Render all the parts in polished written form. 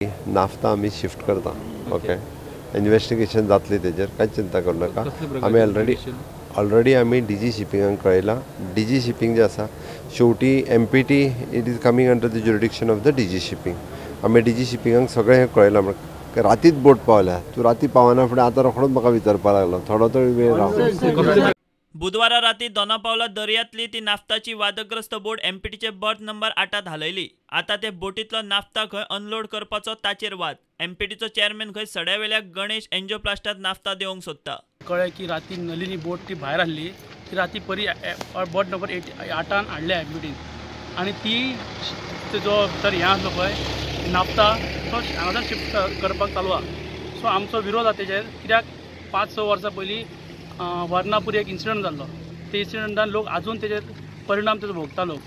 Naphtha आमी shift करता. Okay, investigation जातली तेजेर, कांयच चिंता करूं नाका. आमी ऑलरेडी आमी डीजी शिपिंगाक कळयलां. डीजी शिपींग जें आसा शेवटी MPT it is coming under the jurisdiction of the DG shipping. आमी डीजी शिपिंगाक सगळें हें कळयलां. म्हळ्यार रातीच बोट पावल्या, तूं राती पावना फुडें आतां रोखडोच म्हाका विचारपाक लागलो, थोडो तरी वेळ राव. बुधवारा राती दोनापावला दर्यांतली ती नाफ्ताची वादग्रस्त बोट एमपीटीचे बर्थ नंबर 8 हालयली. आतां ते बोटींतलो नाफ्ता खंय अनलोड करपाचो ताचेर वाद. एमपीटीचो चेअरमॅन खंय सड्यावेल्या गणेश एन्जिओप्लास्टात नाफ्ता देंवोवंक सोदता. कळ्ळें की राती नलिनी बोट ती भायर आसली, ती राती परी बर्थ नंबर 8 हाडल्या एमपीटीन आनी ती जो भितर हें आसलो पळय नाफ्ता तो हांगासर शिफ्ट करपाक चालू आसा. सो आमचो विरोध आसा तेजेर, कित्याक 5-6 वर्सां पयलीं वर्णापूर एक इन्सिडंट जाल्लो, ते इन्सिडंटान लोक आजून तेजेर परिणाम तेजो भोगता लोक.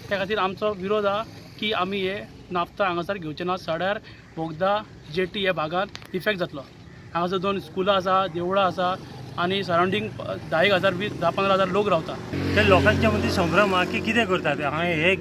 त्या खातीर आमचो विरोध आसा की आमी हे नाफ्ता हांगासर घेवचे ना. सड्यार बोगदा जेटी ह्या भागांत इफेक्ट जातलो. हांगासर 2 स्कुलां आसा, देवळां आसा आनी सरावंडींग 10,000 20, 10-15 हजार लोक रावता. ते लोकांच्या मदीं संभ्रम आहा की कितें करतात. हांवें हे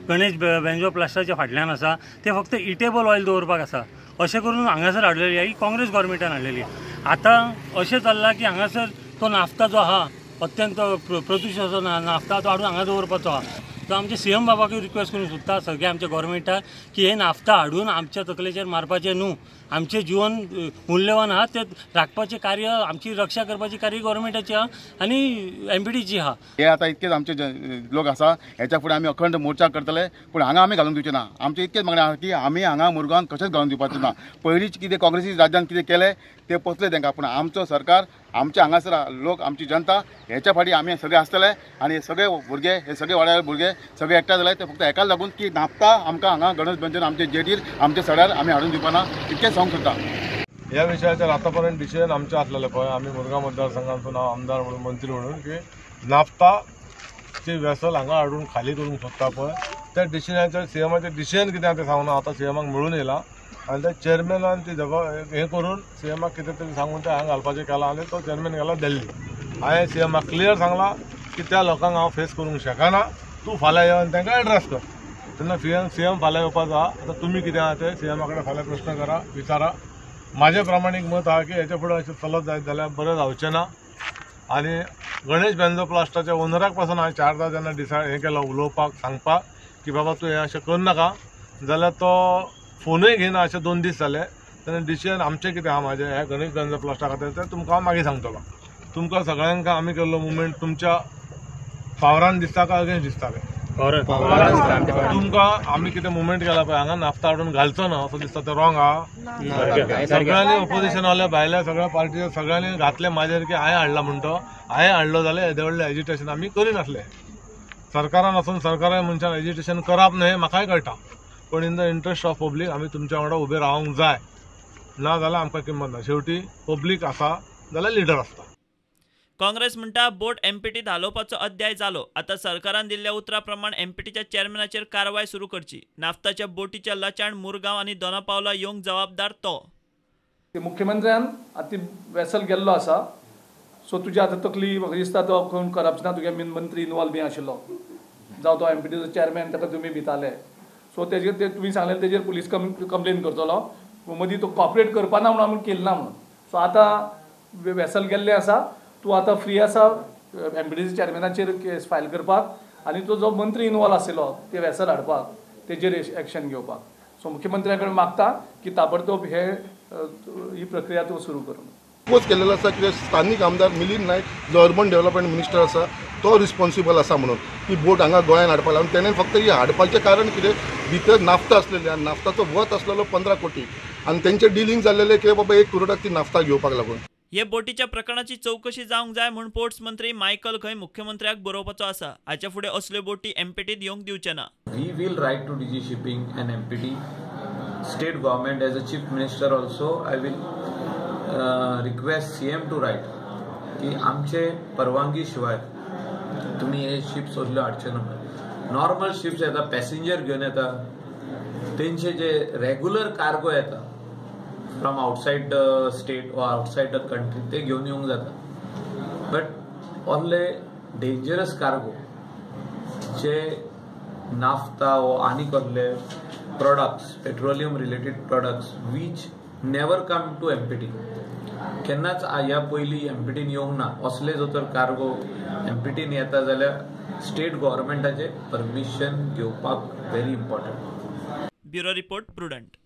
गणेश बेंजो प्लास्टाच्या फाटल्यान आसा, ते फक्त इटेबल ऑयल दवरपाक आसा अशें करून हांगासर हाडलेली ही काँग्रेस गव्हर्मेंटान हाडलेली. आतां अशें चल्लां की हांगासर तो नाफ्ता जो आहा अत्यंत प्रदुशणाचो नाफ्ता तो हाडून हांगा दवरपाचो आहा. तो आमचे सीएम बाबाकूय रिक्वेस्ट करूंक सोदता सगळे आमच्या गव्हर्मेंटाक की हे नाफ्ता हाडून आमच्या तकलेचेर मारपाचें न्हू. आमचें जिवन मूल्यवान आहा, तें राखपाचें कार्य, आमची रक्षा करपाचें कार्य गव्हर्मेंटाचें आहा आनी एमपीटीची आहा. हे आतां इतकेच आमचे लोक आसा, हेच्या फुडें आमी अखंड मोर्चा करतले, पूण हांगा आमी घालून दिवचे ना. आमचें इतकेच मागणें आहा की आमी हांगा मुरगांवान कशेंच घालून दिवपाचें ना. पयलींच कितें काँग्रेसी राज्यान कितें केलें तें पोसलें तांकां, पूण आमचो सरकार, आमच्या हांगासर लोक, आमची जनता हेच्या फाटीं आमी सगळे आसतले आनी हे सगळे भुरगे, हे सगळे वाड्यार भुरगे सगळे एकठांय जाले ते फक्त हेका लागून की नाफ्ता आमकां हांगा गणेश बेंजन आमचे जेटीर आमच्या सड्यार आमी हाडून दिवपा ना, इतकें सांगूंक सोदता. ह्या विशयाचेर आतांपर्यंत डिसिजन आमचें आसलेलें पळय, आमी मुरगांव मतदारसंघांतून हांव आमदार म्हणून, मंत्री म्हणून, की नाफ्ताची वेसल हांगा हाडून खाली करूंक सोदता पळय त्या डिसिजनाचेर सीएमाचें डिसिजन कितें आसा तें सांगूना. आतां सीएमाक मेळून येयला आनी त्या चेअरमॅनान ती हें करून सीएमाक कितें तरी सांगून तें हांगा घालपाचें केलां आनी तो चेअरमॅन गेला दिल्ली. हांवें सीएमाक क्लियर सांगलां की त्या लोकांक हांव फेस करूंक शकना, तूं फाल्यां यो आनी तांकां एड्रेस कर. तेन्ना सीएम फाल्यां येवपाचो आहा. आतां तुमी कितें आहा तें सीएमा कडेन फाल्यां प्रश्न करा, विचारा. म्हाजें प्रामाणीक मत आहा की हेच्या फुडें अशें चलत जायत जाल्यार बरें जावचें ना. आनी गणेश बेंजो प्लास्टाच्या ओनराक पासून हांवें 4दा जेन्ना डिसायड हें केलो उलोवपाक, सांगपाक की बाबा तूं हें अशें करूं नाका, जाल्यार तो फोनूय घेयना. अशें 2 दीस जाले. तेन्ना डिसिजन आमचें कितें आहा म्हाजें ह्या गणेश बेंजो प्लास्टा खातीर तें तुमकां हांव मागीर सांगतलो. तुमकां सगळ्यांक आमी केल्लो मुवमेंट तुमच्या फावरान दिसता काय अगेन्स्ट दिसता काय? तुमकां आमी कितें मुवमेंट केला पळय हांगा नाफ्ता हाडून घालचो ना असो दिसता, तें रॉंग आहा. सगळ्यांनी ओपोजिशन वाल्या भायल्या सगळ्या पार्टीच्या सगळ्यांनी घातलें म्हाजेर की हांवें हाडला म्हणटो. हांवें हाडलो जाल्यार येदें व्हडलें एजिटेशन आमी करिनासले. सरकारान वचून सरकारान मनशान एजिटेशन करप न्हय म्हाकाय कळटा, पूण in the interest of public आमी तुमच्या वांगडा उबे रावंक जाय, ना जाल्यार आमकां किंमत ना. शेवटी पब्लीक आसा जाल्यार लिडर आसता. काँग्रेस म्हणटा बोट एमपीटीत हालोवपाचो अध्याय जालो. आतां सरकारान दिल्ल्या उतरा प्रमाण एमपीटीच्या चेअरमॅनाचेर कारवाय सुरू करची. नाफ्ताच्या बोटीच्या लचाण मुरगांव आनी दोनापावला येवंक जबाबदार तो. मुख्यमंत्र्यान आतां वेसल गेल्लो आसा, सो तुजी आतां तकली म्हाका दिसता तो कोण करप्शना तुगे मंत्री इनवॉल्व बी आशिल्लो, जावं तो एमपीटीचो चेअरमॅन ताका तुमी भिताले. सो तेजेर ते तुमी सांगलें तेजेर पुलीस कंप्लेन करतलो, मदीं तो कॉपरेट करपाना म्हणून आमी केलें ना म्हणून. सो आतां वेसल गेल्लें आसा, तूं आतां फ्री आसा एमपीटीसी चेअरमॅनाचेर केस फायल करपाक आनी तो जो मंत्री इनवॉल्व आशिल्लो ते वेसल हाडपाक तेजेर एक्शन घेवपाक. सो मुख्यमंत्र्या कडेन मागता की ताबडतोब हे ही प्रक्रिया तूं सुरू करूं. सपोज केलेलो आसा की स्थानीक आमदार मिलिंद नायक जो अर्बन डेव्हलपमेंट मिनिस्टर आसा तो रिस्पॉन्सिबल आसा म्हणून ती बोट हांगा गोंयान हाडपाक लागून. तेणें फक्त ही हाडपाचें कारण कितें, भितर नाफ्ता आसलेली आनी नाफ्ताचो वत आसलेलो 15 कोटी आनी तेंचें डिलींग जाल्लेलें कितें बाबा 1 करोडाक ती नाफ्ता घेवपाक लागून. हे बोटीच्या प्रकरणाची चौकशी जावंक जाय म्हूण पोर्ट्स मंत्री मायकल खंय मुख्यमंत्र्याक बरोवपाचो आसा. हाच्या फुडें असल्यो बोटी एमपीटीत येवंक दिवचे ना. We will write to DG shipping and MPT, state government. As a chief minister also I will request CM to write की आमचे परवानगी शिवाय तुमी हे शिप्स असल्यो हाडचे ना. नॉर्मल शिप्स येता, पॅसेंजर घेवन येता, तेंचे जे रेगुलर कार्गो येता from outside the state or outside the country ते घेवन येवंक जाता, but ऑनले dangerous cargo J naphtha वो आनी कसले products, petroleum related products which never come to MPT, केन्नाच ह्या पयलीं एमपीटीन येवंक ना असले जर तर कार्गो एमपीटीन येता जाल्यार स्टेट गव्हर्मेंटाचें परमिशन घेवपाक very important. Bureau report, Prudent.